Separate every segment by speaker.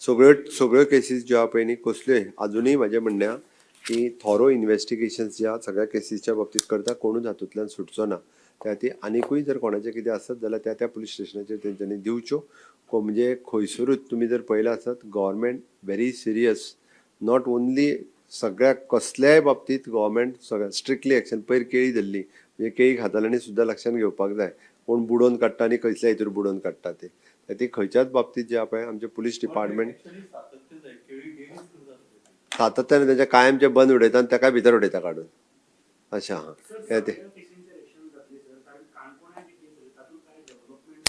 Speaker 1: सगळ्यो सगळ्यो केसीस ज्यो आहा पळय न्ही, कसल्योय अजुनूय म्हाजें म्हणणें आहा की थोरो इन्वेस्टिगेशन्स ज्या सगळ्या केसीसच्या बाबतींत करता, कोणूच हातूंतल्यान सुटचो ना. त्या खातीर आनिकूय जर कोणाचें कितें आसत जाल्यार त्या त्या पुलीस स्टेशनाचेर तेंच्यांनी दिवच्यो. म्हणजे खंयसरूच तुमी जर पळयलें आसत, government very serious, not only सगळ्या कसल्याय बाबतींत गव्हर्मेंट सगळ्या स्ट्रिक्टली एक्शन. पयर केळी धरली म्हणजे केळी खाताल्यांनी सुद्दां लक्षांत घेवपाक जाय, कोण बुडोवन काडटा आनी खंयसल्या हितूर बुडोवन काडटा ते. ती खंयच्याच बाबतींत जे आहा पळय, आमचे पुलीस डिपार्टमेंट
Speaker 2: Actually सातत्य जाय, केळी डेलीच करता.
Speaker 1: सातत्याने तेंच्या कायमचें बंद उडयता आनी ताकाय भितर उडयता काडून. अशें आहा.
Speaker 3: सर,
Speaker 1: ते
Speaker 3: सगळ्या केसींचेर एक्शन जातली सर, कारण काणकोणा जी केस जाली तातूंत काय डेव्हलपमेंट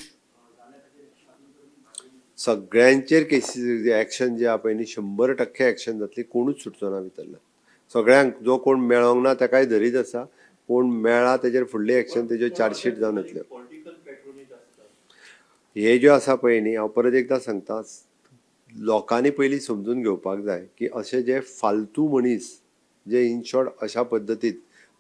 Speaker 3: जाल्या ताचेर अजून पर्यंत?
Speaker 1: सगळ्यांचेर केसीस एक्शन जे आहा पळय न्ही, 100% एक्शन जातली. कोणूच सुटचो ना भितरल्यान. सगळ्यांक जो कोण मेळोंक ना ताकाय धरीत आसा. कोण मेळ्ळा तेजेर फुडली एक्शन, तेज्यो चार्जशीट जावन येतल्यो.
Speaker 2: पॉलिटिकल पॅट्रोनेज आसता.
Speaker 1: हे ज्यो आसा पळय न्ही, हांव परत एकदां सांगता, लोकांनी पयलीं समजून घेवपाक जाय की अशे जे फालतू मनीस जे इन शॉर्ट अशा पद्दतीन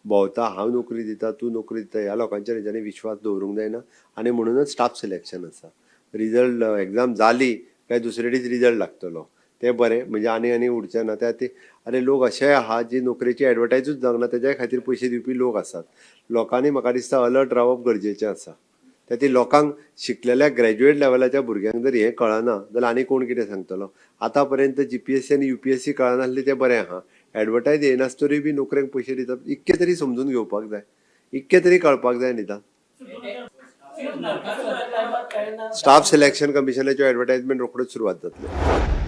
Speaker 1: भोंवता, हांव नोकरी दिता, तूं नोकरी दिता, ह्या लोकांचेर हेंच्यांनी विश्वास दवरूंक जायना. आनी म्हणूनच स्टाफ सिलेक्शन आसा. रिजल्ट एग्जाम जाली काय दुसरे दीस रिजल्ट लागतलो, तें बरें, म्हणजे आनी आनी उरचें ना. त्या खातीर आरे, लोक अशेय आहा जी नोकरेची एडवर्टायजूच जावंक ना, तेज्याय खातीर पयशे दिवपी लोक आसात. लोकांनी म्हाका दिसता अलर्ट रावप गरजेचें आसा. त्या खातीर लोकांक, शिकलेल्या ग्रॅज्युएट लेवलाच्या भुरग्यांक जर हें कळना जाल्यार आनी कोण कितें सांगतलो? आतां पर्यंत जीपीएससी आनी युपीएससी कळनासली तें बरें आहा. एडवर्टायज येनासतरूय बी नोकरेक पयशे दितात, इतकें तरी समजून घेवपाक जाय, इतकें तरी कळपाक जाय निदान. स्टाफ सिलेक्शन कमिशनाच्यो एडवर्टायजमेंट रोखड्योच सुरवात जातल्यो.